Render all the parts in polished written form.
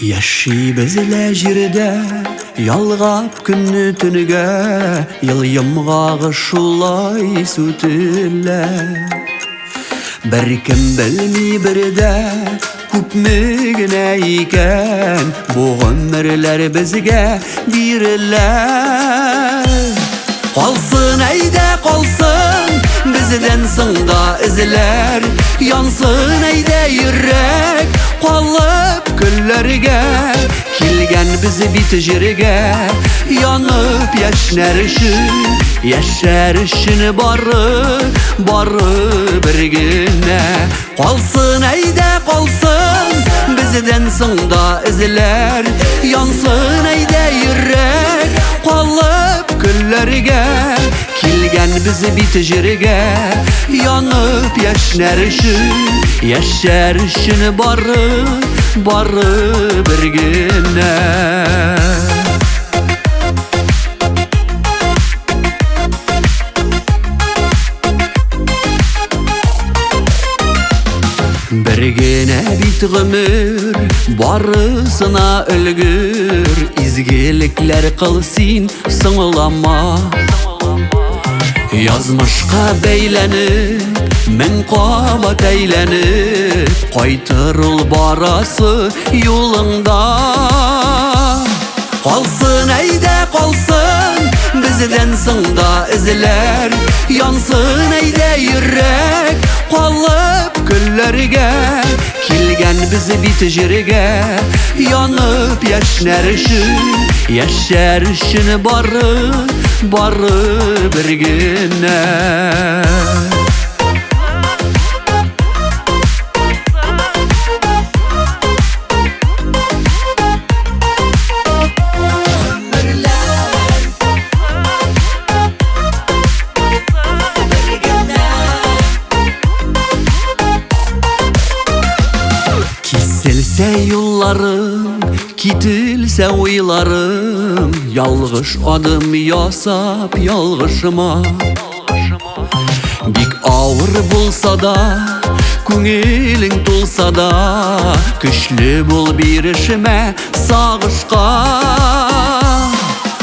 Яшибез лә җирдә, ялгап көнне төнгә, ел йомгагы шулай сүтелә. Беркем белми бердә, күпме генә икән, бу гомерләр безгә бирелә. Калсын, әйдә, калсын, бездән соң да эзләр. Янсын, әйдә, йөрәк, калып көлләргә. Килгән без бит җиргә, янып яшьнәр өчен, яшәр өчен бары, бары бер генә. Калсын, әйдә, калсын, бездән соң да эзләр. Янсын, әйдә, йөрәк, калып көлләргә. Килгән без бит җиргә, янып яшьнәр өчен, яшәр өчен бары, бары бер генә. Бер генә бит гомер, барысына өлгер, изгелекләр кыл син, соңлама. Язмышка бәйләнеп, мең кабат әйләнеп, кайтыр ул барасы юлыңда. Калсын, әйдә, калсын, бездән соң да эзләр. Янсын, әйдә, йөрәк, калып көлләргә. Килгән без бит җиргә, янып яшьнәр өчен, яшәр өчен бары, бары бер генә. Киселсә юлларым, кителсә уйларым, ялгыш адым ясап ялгышыма. Бик авыр булса да, күңелең тулса да, көчле бул, бирешмә сагышка.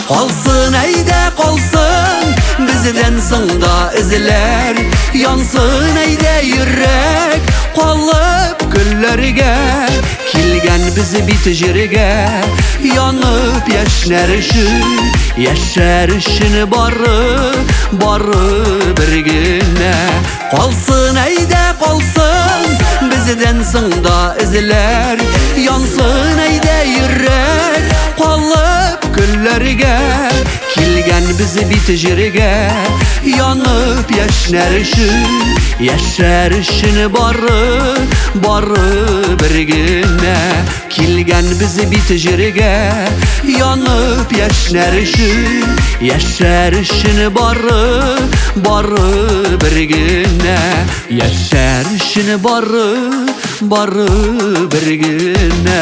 Калсын, әйдә, калсын, бездән соң да эзләр. Янсын, әйдә, йөрәк, калып көлләргә. Килгән без бит җиргә, янып яшьнәр өчен, яшәр өчен бары, бары бер генә. Калсын, әйдә, калсын, бездән соң да эзләр. Янсын, әйдә, йөрәк, калып көлләргә. Килгән без бит җиргә, янып яшьнәр өчен, яшәр өчен бары, бары бер генә. Килгән без бит җиргә, янып яшьнәр өчен, яшәр өчен бары, бары бер генә. Яшәр өчен бары, бары бер генә.